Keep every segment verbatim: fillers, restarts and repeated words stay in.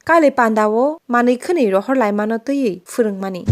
kailai panda o manwi khwnwi rohor laimano twiwi phwrwngmani.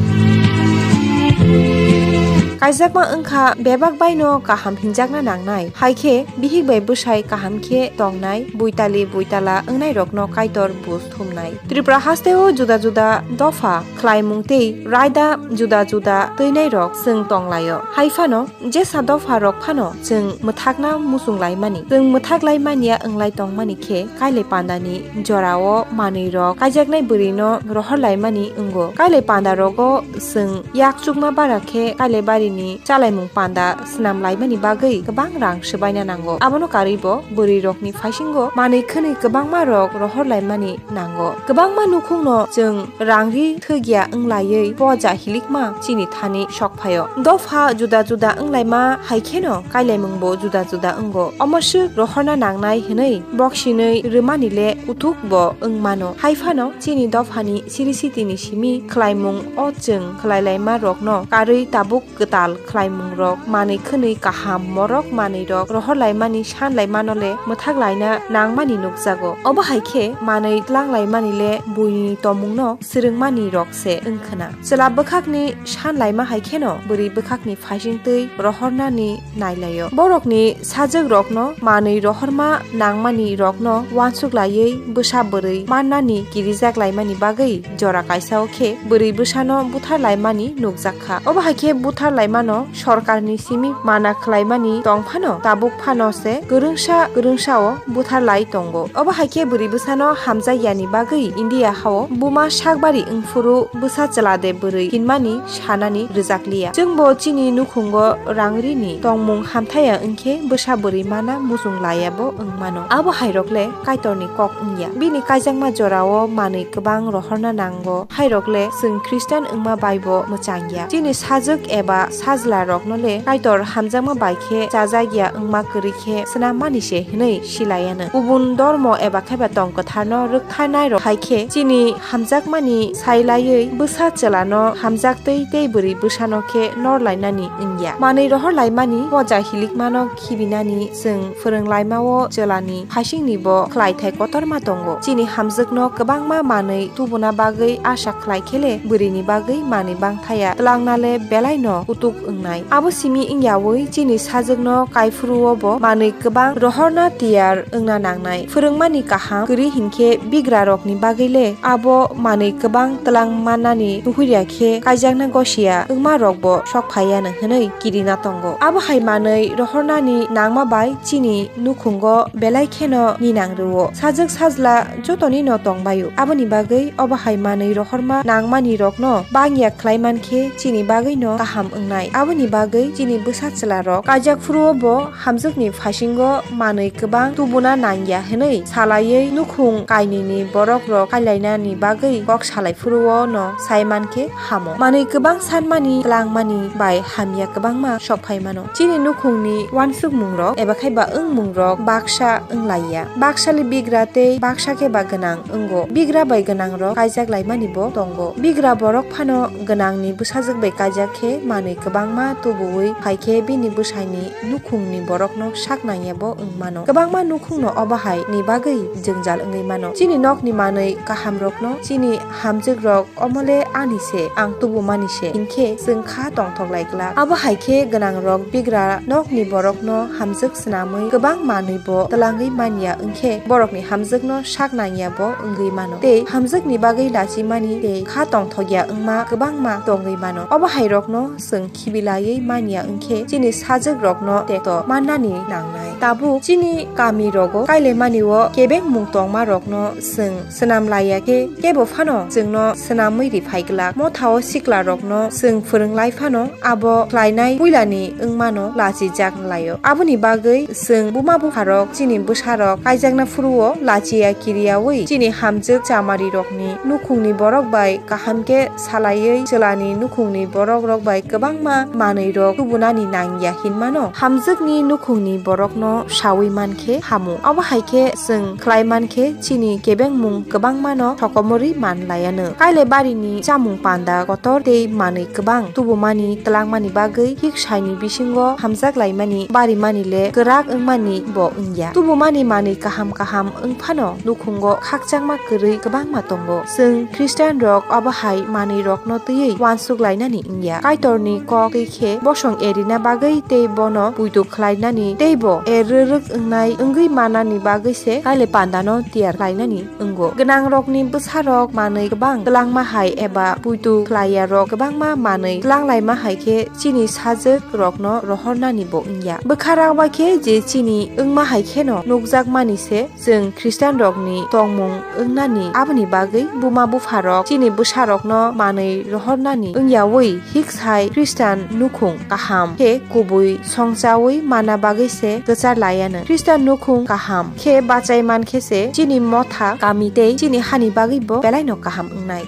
Kaijakma wngkha bebak baino kaham hinjakna nangnai, hai khe bihik bai bwsai kaham khe tongnai, buitali buitala wngnairokno Kaitor buj thumnai. Tripura hasteo juda juda dopha khlaimung tei raida juda juda twinairok chwng tonglaio. Hai phano jesa dopha rok phano chwng mwthakna muchung laimani. Chwng mwthak laimaniya wnglai tongmani khe kailai pandani jorao manwi rok kaijaknai bwrwino rohor laimani wngo. Kailai panda rogo chwng yak chukma bara khe kailai barini chalaimung panda swnam laimani bagwi kwbang rang swbaina nango. Abono karwi bo bwrwi rokni phaisingo manwi khwnwi kwbangma rok rohor laimani nango. Kwbangma nukhungno chwng rang ri thwgya wnglaiwi poja hilikma chini thani sok phaio. Dopha juda juda wnglaima hai kheno kailaimungbo juda juda wngo. Omo swk rohorna nangnai hwnwi boksinwi rwmani le kuthuk bo wngmano. Hai phano chini dophani siri sitini simi khlaimung o chwng khlailaima rokno karwi tabuk kwtal khlaimungrok, manwi khwnwi kaham morok manwirok rohor laimani san laimano le mwthak laina nangmani nukjago. Obo hai khe manwi tlang laimani le buini tongmungno swrwngmani rok se wngkhwna. Chwla bwkhakni san laima hai kheno bwrwi bwkhakni phaising twi rohornani nailaio. Borokni sajwk rokno manwi rohorma nangmani rokno uansuk laiwi bwsa bwrwi mannani kirijak laimani bagwi jora kaisa o khe bwrwi bwsano buthar laimani nukjak kha. Obo hai khe buthar laimano sorkarni simi mana khlaimani tong phano tabuk phano se kwrwngsa kwrwngsa o buthar lai tongo. Obo hai khe bwrwi bwsano hamjak yani bagwi India hao buma sakbari wngphuru bwsa chwla de bwrwi hinmani sanani rwjakliya. Chwngbo chini nukhungo rang rini tongmung hamthaya wngkhe bwsa bwrwi mana muchung laya bo wngmano. Abo hairok le Kaitorni kok wngya. Bini kaijakma jorao manwi kwbang rohorna nango. Hairok le chwng Christian wngma bai bo mwchangya. Chini sajwk eba sajla rokno le Kaitor hamjakma bai khe chajakya wngma kwrwi khe swnammani se hwnwi silayano. Kubun dormo eba kheba tong kwtharno rwktharnai rok hai khe chini hamjakmani sailaiwi bwsa chwlano hamjak tei tei bwrwi bwsano khe nor lainani wngya. Manwi rohor laimani poja hilikmano khibinani chwng phwrwng laimao chwlani phaisingni bo khlaithai kotorma tongo. Chini hamjwkno kwbangma manwi tubuna bagwi asa khlai khele bwrwini bagwi manwi bangthaya twlangna le belaino kutuk wngnai. Abo simi wngyawi chini sajwkno kaiphuruo bo manwi kwbang rohorna tiyar wngna nangnai. Phwrwngmani kaham kwrwi hinkhe bigrarokni bagwi le abo manwi kwbang twlang mannani nuhurya khe kaijakna gosia wngma rokbo sok phaiya no hwnwi kirina tongo. Abo hai manwi rohornani nangma bai chini nukhungo belai kheno ninang rwo. Sajwk sajla jotoni no tongbaio. Aboni bagwi obo hai manwi rohorma nangmani rokno bangya khlai mankhe chini bagwi no kaham wngnai. Aboni bagwi chini bwsa chwla rok kaijak phuru bo hamjwkni phasingo manwi kwbang tubuna nangya hwnwi salaiwi nukhung kainwini borok rok kailainani bagwi kok salai phuru no sai mankhe hamo. Manwi kwbang sanmani, twlangmani bai hamya kwbangma sok phai mano. Chini nukhungni uansukmungrok eba khai ba wngmungrok baksa wnglaiya. Baksali bigra tei baksa khe ba gwnang wngo. Bigra bai gwnangrok kaijak laimani bo tongo. Bigra borok phano gwnangni bwsajwk bai kaijak khe manwi kwbangma tubuwi phai khe bini bwsaini nukhungni borokno sak nangya bo wng mano. Kwbangma nukhungno obo hai ni bagwi jwngjal wngwi mano. Chini nokni manwi kahamrokno chini hamjwkrok Omo le ani se, ang tubumani se, hinkhe chwng kha tongthok lai glak. Abo hai khe gwnangrok bigra nokni borokno hamjwk snamwi kwbang manwi bo twlangwi man ya wng khe, borokni hamjwkno sak nang ya bo wngwi mano tei hamjwkni bagwi lachimani tei kha tongthok ya wngma kwbangma tongwi mano. Obo hai rokno chwng khibilaiwi man ya wng khe, chini sajwk rokno tekto mannani nangnai. Tabuk chini kami rogo kailaimani o kebengmung tongma rokno chwng swnam lai ya khe, kebo phano chwngno swnamwi ri phai glak. Motha o sikla rokno chwng phwrwng lai phano, abo khlainai puilani wngmano lachijak lai o. Aboni bagwi chwng buma bupha rok, chini bwsa rok kaijakna phuru o lachiya kiriyawi chini hamjwk chamari rokni nukhungni borok bai kaham khe salaiwi chwlani nukhungni borok rok bai kwbang ma manwi rok tubunani nangya hinmano, hamjwkni nukhungni borokno sawi mankhe hamu. Abo hai khe chwng khlai mankhe chini kebengmung kwbangmano thokomorwi man laianw. Kailai barini chamung panda kotor tei manwi kwbang tubumani twlangmani bagwi hiksaini bisingo hamjak laimani barimani le kwrak wngmani bo wngya. Tubumani manwi kaham kaham wngphano nukhungo khakchangma kwrwi kwbangma tongo. Chwng Khristian rok abo hai manwi rokno twiwi uansuk lainani wngya. Kaitorni kok twi khe bosong erina bagwi tei bono puitu khlainani tei bo er rwrwk wngnai wngwi manani bagwi se kailai pandano tiyar khlainani wngo. Gwnangrokni bwsarok manwi kwbang twlangma hai eba puitu khlaiyarok kwbangma manwi twlanglaima hai khe chini sajwk rokno rohornani bo wngya. Bwkha rangma khe je chini wngma hai kheno nukjakmani se chwng Khristian rokni tongmung wngnani. Aboni bagwi buma bupharok chini bwsarokno manwi rohornani wngyawi hiksai Khristian nukhung kaham khe kubui songchawi mana bagwi se kwchar laianw. Khristian nukhung kaham khe bachai man khe se chini motha kami tei chini hani bagwi bo belaino kaham wngnai.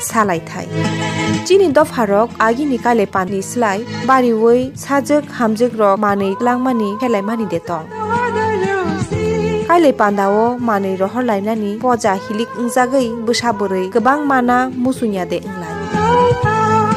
Salai thai. Chini dopharok agini kailai pandani slai bariwi sajwk hamjwkrok manwi twlangmani phelaimani de tong. Kailai pandao manwi rohor lainani poja hilik wngjagwi bwsa bwrwi kwbang mana muchungya de wnglai.